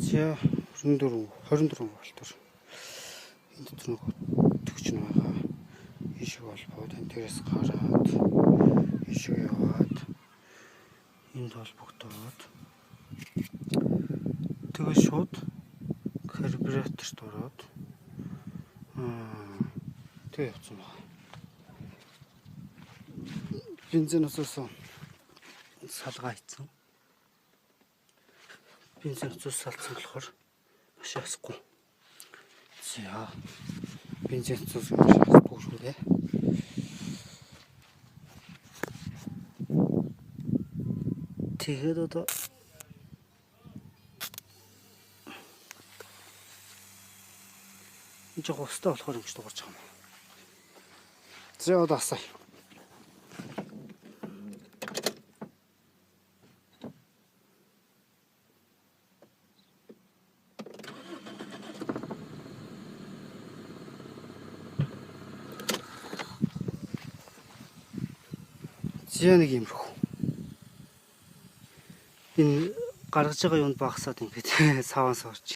За 24 вольтоор энэ дотор нэг төгч нь байгаа. Ийшээ холбоод энэ дээрээс гараад ийшээ яваад энд холбогдоод тэгээ шууд карбюраторт ороод тэгээ явцсан байна. Бензин насос салгаа хийцэн. Бензин насос салцсан болохоор маш ясахгүй. За бензин насос маш ясахгүй шүү дээ. Тэгээд одоо энэ жоо устай болохоор ингэж дуурч байгаа юм. За одоо асаа. За нэг иймэрхүү. Энэ гаргаж байгаа юунд багасаад ингээд саван сорж.